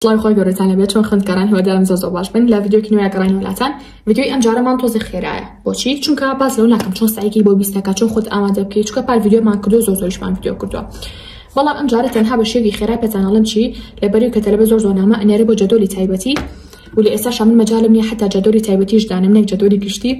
سڵاوی خوای گەورەتان لێبێت چۆن خوێندکاران هیوادارم زۆر زۆر باش بن لە ڤیدیۆکی نوێ گەڕاینەوە لاتان ڤیدیۆی ئەم جارەمان تۆزێ خێرایە بۆچی چونکە باس لەوە ناکەم چۆن سعیکی بۆ بیستەکە چۆن خۆت ئامادە بکەیت چونکە پار ڤیدیۆمان کردو زۆر زۆریشمان ڤیدیۆ کردووە بەڵام ئەم جارە تەنها بە شێوی خێرا پێتان ئەڵێم چی لەبەری کە تەلەبە زۆر زۆر نامە ئەنێرێ بۆ جەدۆلی تایبەتی و لە ئێستاشا من مەجالم نییە حتا جەدۆلی تایبەتیش دانم نەک جەدۆلی گشتی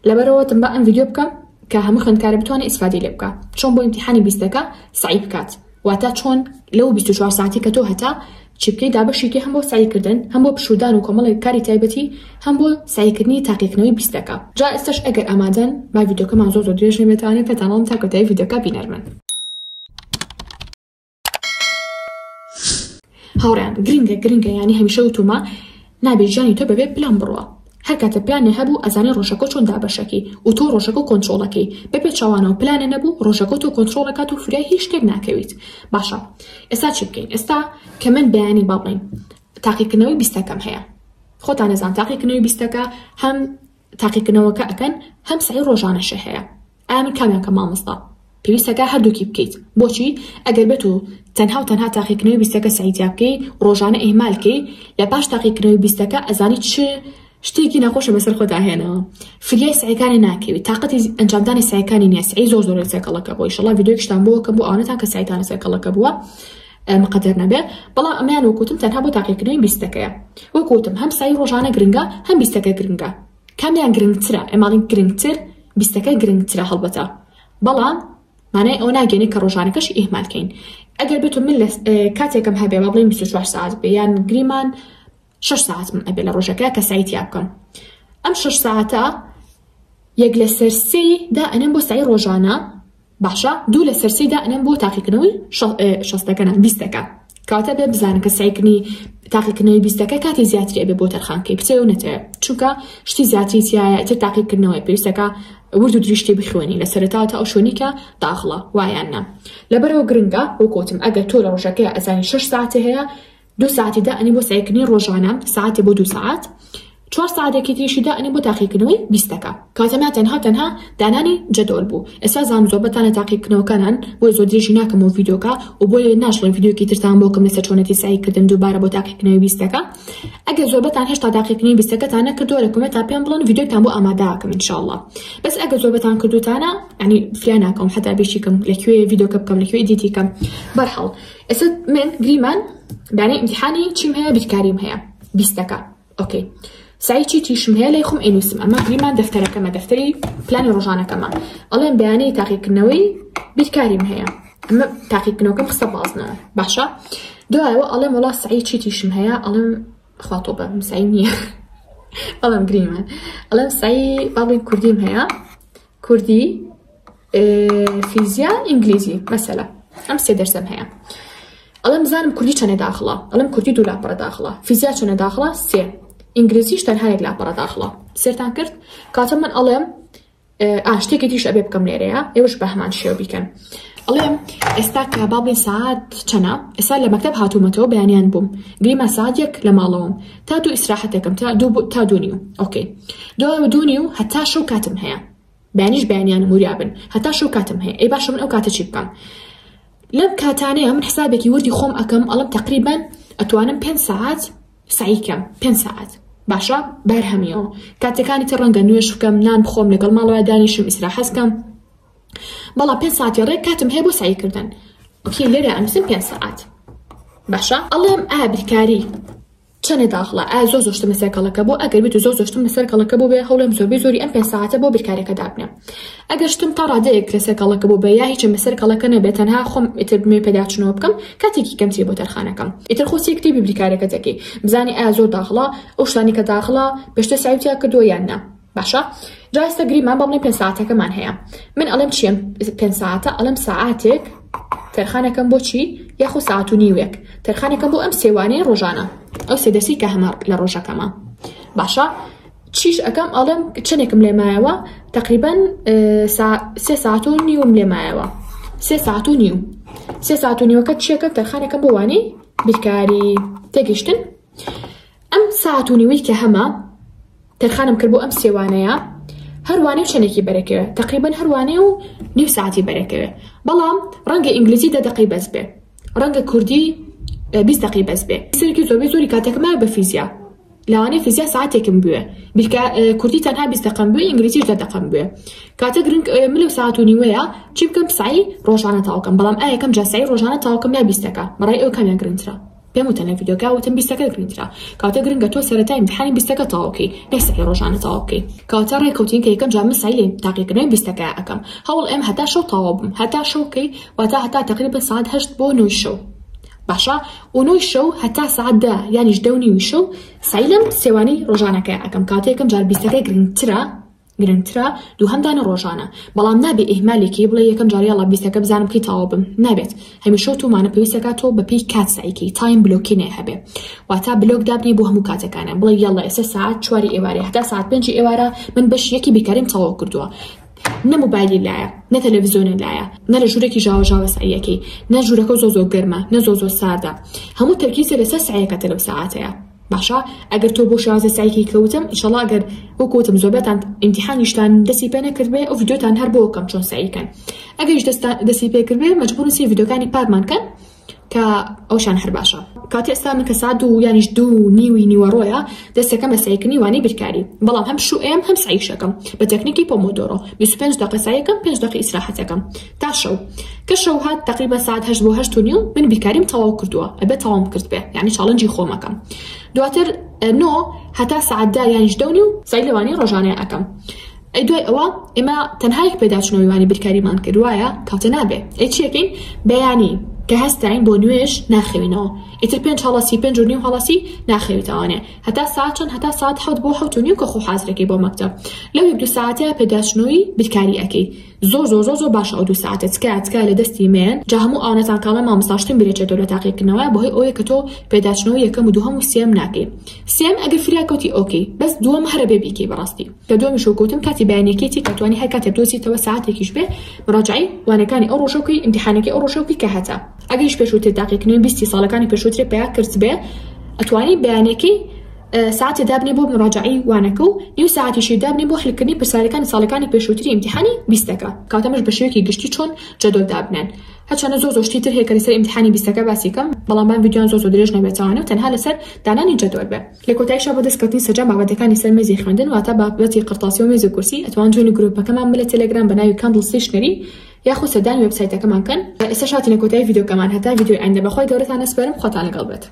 لەبەرەوە تم بە ئەم ڤیدیۆ بکەم کە هەموو خوێندکارە بتوانێت ئیسفادەی لێ بکە چۆن بۆ ئیمتیحانی بیستەکە سعی بکات واتە چۆن لەو 24 ساعتی کە تۆ هەتا چی بکەی دابەشی کەی هەم بۆ سەعی کردن هەم بۆ پشوودان و کۆمەڵێک کاری تایبەتی هەم بۆ سەعی کردنی تاقیکردنەوەی بیستەکە جا ئێستاش ئەگەر ئامادەن با ڤیدیۆکەمان زۆر زۆر درێژ نەبێتوانێ پێتان ئەڵێم تا کۆتایی ڤیدیۆکە بینەر بن. هاوڕێیان گرنگە گرنگە یانی هەمیشە وتومە نابێ ژیانی تۆ بەبێ پلان بڕوا هەر کاتێ پلانێ هەبوو ئەزانی ڕۆژەکەو چۆن دابەشەکەی و تۆ ڕۆژەکەو کۆنترۆڵەکەی بە پێچەوانەوە پلانێ نەبوو ڕۆژەکەو تۆ کۆنترۆڵەکات و فریای هیچ شتێک ناکەویت باشە ئێستا چی بکەین ئێستا کە من بەیانی با بڵێین تاقیکردنەوەی بیستەکەم هەیە خۆتان ئەزان تاقیکردنەوەی بیستەکە هەم تاقیکردنەوەکە ئەکەن هەم سەعی ڕۆژانەشی هەیە ئایا من کامیان کەم مامۆستا پێویستەکە هەردووکی بکەیت بۆچی ئەگەر بێت و تەنها و تەنها تاقیکردنەوەی بیستەکە سەعی تیا بکەی ڕۆژانە ئیهمال کەی لە پاش تاقیکردنەوەی بیستەکە ئەزانی چ شتێکی ناخۆشە بەسەر خۆتا هێناوە فریای سعیەکانی ناکەوی تاقەتی ئەنجامدانی سعیەکانی نییە سعی زۆر زۆر لەسەر کەڵەکە بووە ئیشەڵا ڤیدیۆیەکیشتان بۆ کەم بۆ ئەوانەتان کە سعیتان لەسەر کەڵەکە بووە مقدر نەبێ بەڵام ئەمەیان وەکوتم تەنها بۆ تاقیکردنەوەی بیستەکەیە وەکوتم هەم سعی ڕۆژانە گرنگە هەم بیستەکە گرنگە کامیان گرنگترە ئێماڵین گرنگتر بیستەکە گرنگترە هەڵبەتە بەڵام مانای ئەوە ناگەێنێ کە ڕۆژانەکەش ئیهمال کەین ئەگەر بێت من لە کاتێکم هەبێ با بڵێین 24 ساعت بێ یان گریمان 6 ساعتم ئەبێ لە ڕۆژەکە کە سعی تیا بکەم ئەم 6 ساعتە یەک لەسەر سێی دا ئەنێم بۆ سعی ڕۆژانە باشە دوو لەسەر سێی دائەنێم بۆ تاقیکردنەوەی شەستەکە نا بیستەکە کەواتە بێ بزانە کە سعیکردنی تاقیکردنەوەی بیستەکە کاتی زیاتری ئەبێ بۆ تەرخانکەی بچێ و نەتەوێ چونکە شتی زیاتری تایە ئیتر تاقیکردنەوەی پێویستەکە ورد و دریشتی بخوێنی لە سەرەتاوە تا ئەو شوێنی کە داخڵە وایان نا لەبەرەوە گرنگە وەکوتم ئەگەر تۆ لە ڕۆژەکەی ئەزانی شەش ساعتی هەیە دوو سەعاتی دائەنێ بۆ سەعیکردنی ڕۆژانە، سەعاتێ بۆ دوو سەعات، چوار سەعاتێکی تریشی دائەنێ بۆ تاقیکردنەوەی بیستەکە. کەواتە نا تەنها تەنها دانانی جەدۆل بوو. ئێستا زانم زۆربەتان لە تاقیکردنەوەکانان، بۆیە زۆر درێژی ناکەمەوە ڤیدیۆکە و بۆیە ناشڵێم ڤیدیۆیەکی ترتان بۆ بکەم لەسەر چۆنێتی سەعیکردن دووبارە بۆ تاقیکردنەوەی بیستەکە. ئەگەر زۆربەتان هێشتا تاقیکردنەوەی بیستەکەتان نەکردووە لە کۆمێنتا پێم بڵێن ڤیدیۆیەکتان بۆ ئامادە ئەکەم ان شاء اللە. بەس ئەگەر زۆربەتان کردووتانە یانی فریا ناکەوم حەتا بیرچی کەم لە کوێ ڤیدیۆکە بکەم لە کوێ edit ی کەم. بەرحاڵ ئێستا من گریمان بەیانی ئیمتیحانی چیم هەیە بیرکاریم هەیە بیستەکە okay سعی چی تیشم هەیە لای خۆم ئەینوسم ئەمە گریمان دەفتەرەکەمە دەفتەری پلانی ڕۆژانەکەمە ئەڵێم بەیانی تاقیکردنەوەی بیرکاریم هەیە ئەمە تاقیکردنەوەکەم خستە بازنەوە باشە دوایەوە ئەڵێم وەڵا سعی چی تیشم هەیە ئەڵێم خوا تۆبە سعی نییە بەڵام گریمان ئەڵێم سعی باڵی کوردیم هەیە کوردی فیزیا ئینگلیزی مەسەلە ئەم سێ دەرسم هەیە ئەڵێم بزانم کوردی چەنێ داخڵە ئەڵێم کوردی دوو لاپەڕە داخڵە فیزیا چەنێ داخڵە سێ ئینگلیزیش تەنها یەک لاپەڕە داخڵە سێرتان کرد کاتە من ئەڵێم ئا شتێکی تریش ئەبێ بکەم لێرەیە ئێوەش بە هەمان شێوە بیکەن ئەڵێم ئێستا کە با بڵێین سەعات چەنە ئێستا لە مەکتەب هاتوومەتەوە بەیانیان بووم گریما سەعات یەک لە ماڵەوەم تا دوو ئیسراحەتێکم تا دوو تا دوو نیو okay دوای دوو نیو هەتا شەو کاتم هەیە بەیانیش بەیانیانم وریا بن هەتا شەو کاتم هەیە ئەی باشە من ئەو کاتە چی بکەم لەم کاتانەیە من حسابێکی وردی خۆم ئەکەم ئەڵم تقریبا ئەتوانم پێنج سەعات سەعی کەم پێنج سەعات باشە بەرهەمیەوە کاتەکانی تر ڕەنگە نوێژ بکەم نان بخۆم لەگەڵ ماڵەوە دانیشم ئیسراحەت بکەم بەڵام پێنج ساعتی ڕێک کاتم هەیە بۆ سەعی کردن okay لێرە ئەنووسم پێنج سەعات باشە ئەڵێم ئا بیرکاری چەنێ داخڵە ئا زۆر زۆر شتم لەسەر کەڵەکە بوو ئەگەر بێت و زۆر زۆر شتم لەسەر کەڵەکە بوو بێ هەوڵێم زۆربەی زۆری ئەم پێنج سەعاتە بۆ بیرکاریەکە دابنێم ئەگەر شتم تا ڕادەیەک لەسەر کەڵەکە بوو بێ یا هیچم لەسەر کەڵەکە نەبێت تەنها خۆم ئیتر بمێ پێداچوونەوە بکەم کاتێکی کەمتری بۆ تەرخانەکەم ئیتر خۆ سێ کتێبی بیرکاریەکە دەکەی بزانی ئایا زۆر داخڵە ئەو شتانی کە داخڵە پێشتر سەعیت تیا کردووە یان نا باشە جا ئێستا گریمان با بڵێین پێنج ساعتەکەمان هەیە من ئەڵێم چییە پێنج ساعتە ئەڵێم ساعتێک تەرخانەکەم بۆ چی یاخۆ ساعت و نیوێک تەرخانەکەم بۆ ئەم سێوانەی ڕۆژانە ئەو سێ دەرسی کە هەمە لە ڕۆژەکەمە باشە چیش ئەەکەم ئەڵێم چەندێکم لێ مایەوە تقریبا سێ ساعت و نیوم لێ مایەوە سێ ساعت و نیو سێ ساعت و نیوەکە چیەکەم تەرخانەکەم بۆ وانەی بیرکاری تێگەشتن ئەم ساعت و نیوەی کە هەمە تەرخانم کرد بۆ ئەم سێ وانەیە هەر وانەی و چەندێکی بەرەکەوێ تقریبا هەر وانەیە و نیو ساعتی بەرەکەوێ بەڵام ڕەنگە ئینگلیزی دە دەقەی بەس بێ ڕەنگە کوردی 20 دەقەی بەس بێ. سەرەکی زۆربەی زۆری کاتەکەم ماوە بە فیزیا. لەوانەیە فیزیا سەعاتێکم بوێ بیرکە کوردی تەنها 20 دەقەم بوێ ئینگلیزیش دە دەقەم بوێ. کاتە گرنگ من لەو سەعات و نیوەیە چی بکەم سەعی ڕۆژانە تەواو کەم بەڵام ئایا یەکەم جار سەعی ڕۆژانە تەواو کەم یا بیستەکە بەڕای ئێوە کامیان گرنگترە؟ پێم وتن لە ڤیدیۆکە وتم بیستەکە گرنگترە کەواتە گرنگە تۆ سەرەتا ئیمتیحانی بیستەکە تەواو بکەی نەک سەعی ڕۆژانە تەواو بکەی کەواتە ڕێکەوتین کە یەکەم جار من سەعی لە تاقیکردنەوەی بیستەکە ئەکەم هەوڵ ئەم هەتا شەو تەواو بم هەتا شەو کەی واتا هەتا تەقریبەن سەعات هەشت بۆ نۆی شەو باشە و نۆی شەو هەتا سەعات دە یانیش دە و نیوی شەو سەعی لەم سێوانەی ڕۆژانەکە ئەکەم کەواتە یەکەم جار بیستەکە گرنگترە گرنگترە دووهەم دانە ڕۆژانە بەڵام نابێ ئیهمالێکی بڵێ یەکەم جار یاڵا بیستەکە بزانم کەی تەواو بم نابێت هەمیشە و تۆمانە پێویستەکات تۆ بەپێی کات سەعیکەی time blocking ێ هەبێ واتا بلۆک دابنێ بۆ هەموو کاتەکانە بڵێ یاڵا ئێستا سەعات چواری ئێوارێ هەتا سەعات پێنجی ئێوارە من بەشی یەکی بیرکاریم تەواو کردووە نە مۆبایلی لایە نە تەلەڤزیۆنی لایە نە لە ژوورێکی ژاوەژاوە سەعیەکەی نە ژوورەکە زۆر زۆر گەرمە نە زۆر زۆر ساردە هەموو تەرکیزە لەسەر سەعیەکەتە لەو سەعاتەیە باشە ئەگەر تۆ بۆ شێوازی سەعیکەی کە وتم ئیشەڵا ئەگەر وەکو وتم زۆربەتان ئیمتیحانیشتان دەستی پێ نەکردبێ ئەو ڤیدیۆتان هەر بۆ کەم چۆن سەعیکەن ئەگەریش دەستان دەستی پێ کردبێ مەجبورن سەیر ڤیدیۆکانی پارمان کەن کە ئەوشان هەر باشە کاتی ئێستا من کە ساعت دوو یانیش دوو نیوی نیوەڕۆیە دەستەکەم بە سەعیکردنی وانەی بیرکاری بەڵام هەم شوو ئەیەم هەم سەعیشەکەم بە تەکنیکی پۆمۆدۆرۆ 25 دقە سەعیەکەم 5 دقە ئیسراحەتەکەم تا شەو کە شەو هات تەقریبەن سەعات هەشت بۆ هەشت و نیو من بیرکاریم تەواو کردووە ئەبێ تەواوم کردبێ یعنی challenge ی خۆم ئەکەم دواتر نۆ هەتا سەعات دە یانیش دە و نیو سەعی لەوانەی ڕۆژانەیە ئەکەم ئەی دوای ئەوە ئێمە تەنها یەک پێداچوونەوەی وانەی بیرکاریمان کرد وایە کاتە نابێ ئەی چیەکەین بەیانی کە هەستاین بۆ نوێژ ناخەوینەوە ئیتر پێنج هەڵەسی پێنج و نیو هەڵەسی ناخەویتەوانێ هەتا سەعات چەند هەتا سەعات حەوت بۆ حەوت و نیو کە خۆ حازرەکەی بۆ مەکتەب لەو یەک دوو سەعاتەیە پێداچوونەوەی بیرکاری ئەکەی زۆر زۆر زۆر زۆر باشە ئەو دوو سەعاتە تکایە تکایە لە دەستی مەیەن جا هەموو ئەوانەتان کە ئەڵێن مامۆستا شتم بیرەچێتەوە لە تاقیکردنەوە بەهۆی ئەوەیە کە تۆ پێداچنەوە یەکەم و دووهەم و سێیەم ناکەی سێیەم ئەگەر فریا کەوتی okay بەس دووەم هەرە بێ بیکەی بەڕاستی کە دووەمیش وەک وتم کاتی بەیانیەکەیتی کە توانی هەر کاتێ بدۆزیتەوە سەعاتێکیش بێ مراجعەی وانەکانی ئەو ڕۆژە بکەی ئیمتیحانەکەی ئەو ڕۆژە بکەی کە هەتە ئەگەریش پێشووتر تاقیکردنەوەی بیستی ساڵەکانی پێشووترێ پەیا کردبێ ئەتوانی بەیانیەکەی سەعاتێ دابنێ بۆ موراجەعەی وانەکە و نیو سەعاتیشی دابنێ بۆ حلکردنی پرسیارەکانی ساڵەکانی پێشووتری ئیمتیحانی بیستەکە. کەواتە ئەمەش بە شێوەیەکی گشتی چۆن جەدوەل دابنێن. هەرچەندە زۆر زۆر شتی تر هەیە کە لەسەر ئیمتیحانی بیستەکە باسی کەم، بەڵام با ڤیدیۆیان زۆر زۆر درێژ نەبێتەوانێ و تەنها لەسەر دانانی جەدوەل بێ. لە کۆتاییشا بۆ دەستکەوتنی سەرجەم بابەتەکانی سەر مێزی خوێندن واتە بابەتی قرتاسیە و مێز و کورسی ئەتوان join ی گروپەکەمان بن لە تێلێگرام بە ناوی کاندڵ ستەیشنەری یاخود سەردانی وێبسایتەکەمان بکەن. ئێستاش هاتینە کۆتایی ڤیدیۆکەمان هەتا ڤیدیۆی ئایندە بەخوای گەورەتان ئەسپێرم خواتان لەگەڵ بێت.